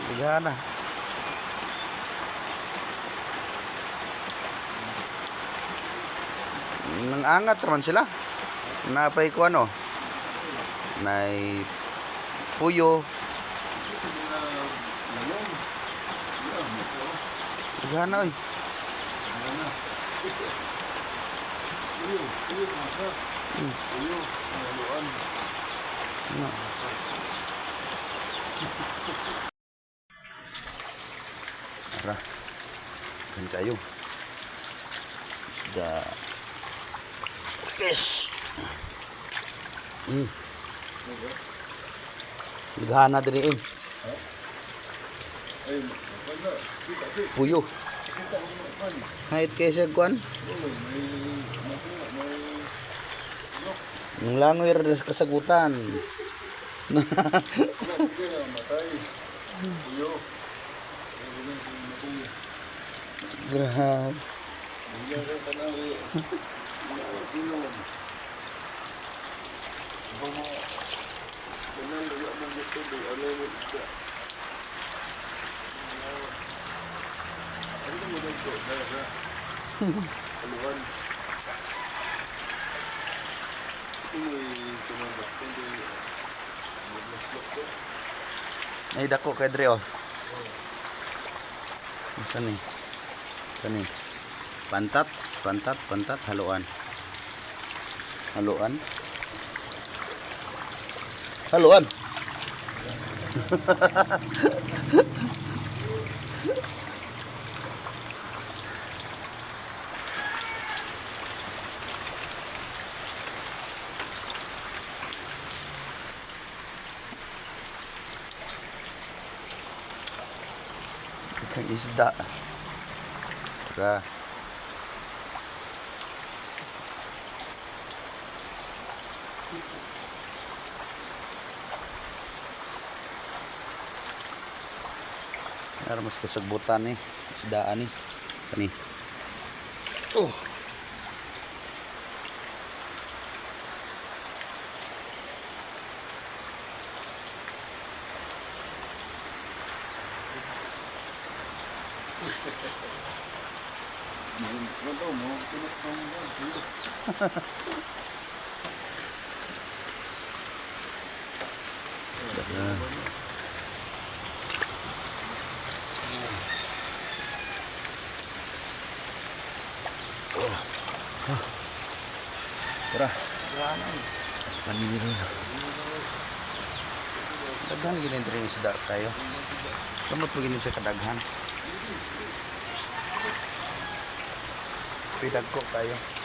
Daghana. Nangangat naman sila. Napay ko ano. Nay puyo. Daghana oy. No. Tara. Kan kayo. Isda. Fish. Daghana diri eh. Puyo. Hayt kay siya kuan. Yung langoy ra sa kasagutan. Grabe. Ay dako kay dre oh. Saan ni? Saan ni? Pantat, pantat, pantat, haluan. Haluan. Haluan. Ikang isda. Tara. Meron mas kasagbutan eh. Isdaan eh. Kani. Oh. Tara. Maniro. Daghan gini diri isda tayo. Samot pa gini siya kadaghan. Pidag ko tayo.